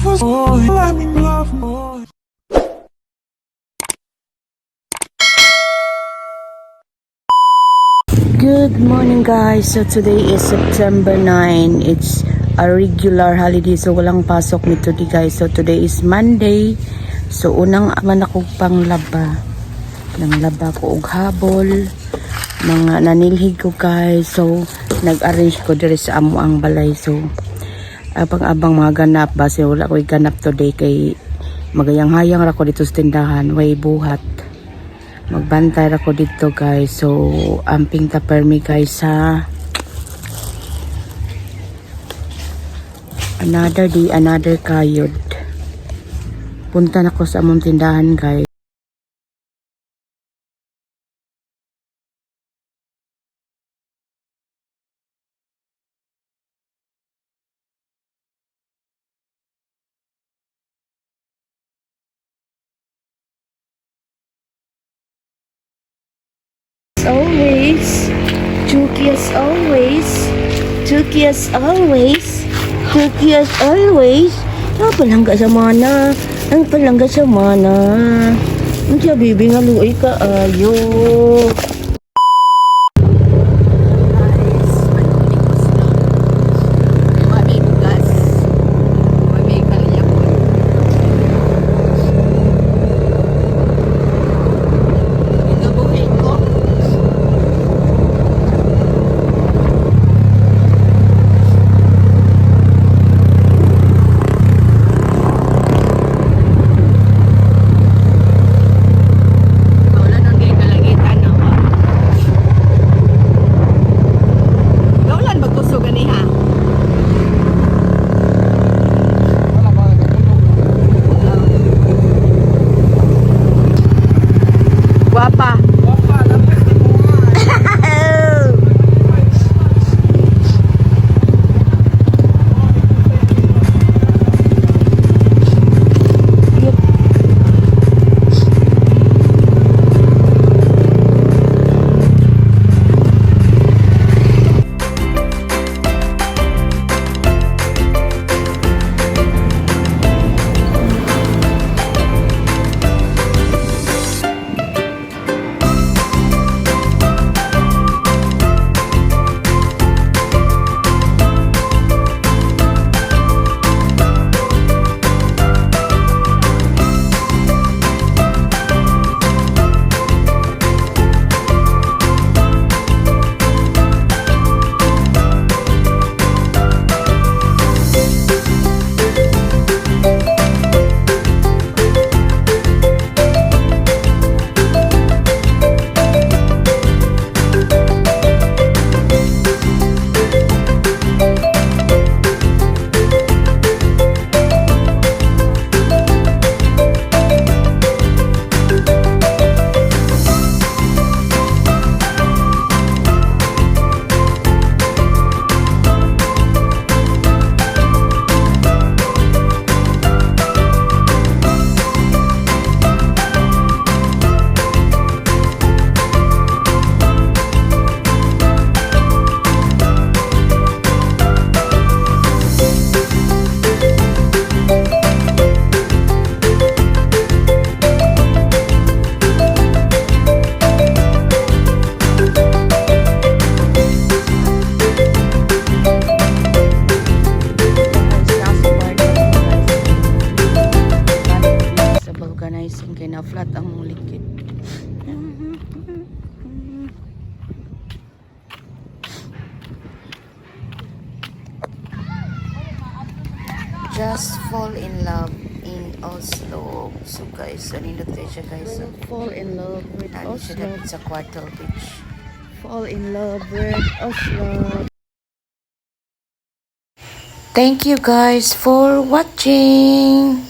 I'm in love more. Good morning, guys. So today is September 9. It's a regular holiday, so walang pasok nito di, guys. So today is Monday. So unang man ako panglaba. Nang laba ko og habol. Mga nanilhig ko, guys. So nag-arrange ko diri sa amo ang balay. So abang-abang mga ganap base wala ko'y ganap today kay magayang-hayang ra ko dito sa tindahan, way buhat. Magbantay ra ko dito, guys. So amping ta permi, guys, sa another day, another kayod. Punta na ko sa among tindahan, guys. As always, Chucky as always, Chucky as always, Chucky as always. Ang palangga sa mana, ang palangga sa mana. Ang siya, bibi nga luoy ka ayo. Guys, manunig ko sila. Wa may bugas. Wa may kalyapon. Ginabuhi ko. Wala nang gay kalangitan na wa. Gaulan magkusog ani ha. Guwapa. Guys, nasa bar na ko, guys. Balik sa vulcanizing kay na flat ang mong likid. Just fall in love in Oslo. So guys, so nindot kayo siya, guys. So, Fall in love with ano siya Oslo. dapat sa Quartal Beach. Fall in love with Oslo. Thank you guys for watching.